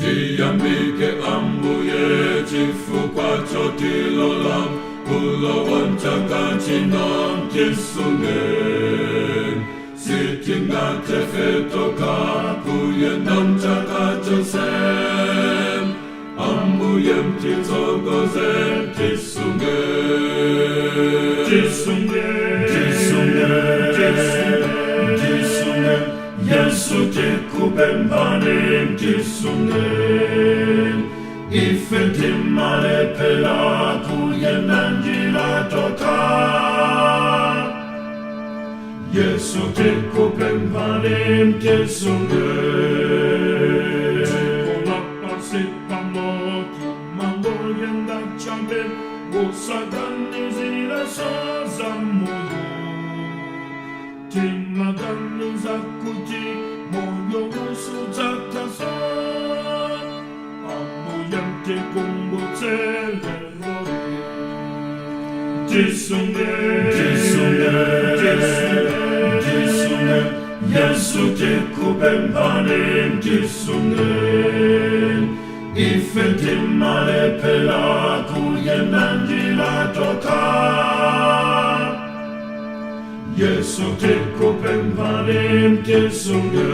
Tiyamike Ambuye chifukwa chotilola kulowa mchaka chino. Tisunge, sitingathe ife tokha kuyenda mchaka chonse. Ambuye mtitsogoze, tisunge. Tisunge. Tisunge, tisunge, Yesu tikupemphani, tisunge. Ife timalephera kuyenda njira tokha. Yesu tikupemphani, tisunge. Dziko lapansi pano timangoyenda chabe osaganizira za moyo. Timaganiza kuti moyo sudzatha. Ambuye mtikumbutse lero. Tisunge. Tisunge, tisunge, Yesu tikupemphani, tisunge. Ife timalephera kuyenda njira tokha. Yesu tikupemphani, tisunge.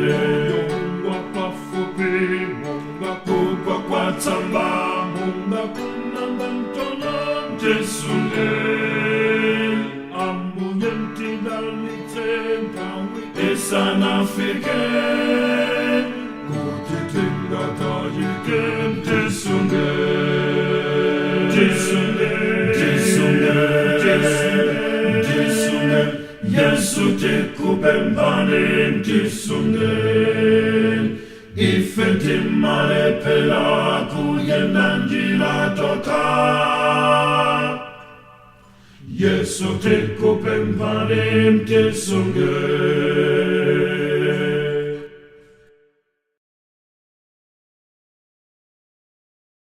Moyo ngwapafupi monga Kugwa kwa tsamba. Monga kunanga mtolo. Tisunge. Ambuye mtidalitse nthawi isanafike kuti tingatayike. Tisunge. Tisunge. Tisunge, tisunge, Yesu tikupemphani, tisunge. Ife timalephera kuyenda njira tokha. Yesu tikupemphani, tisunge.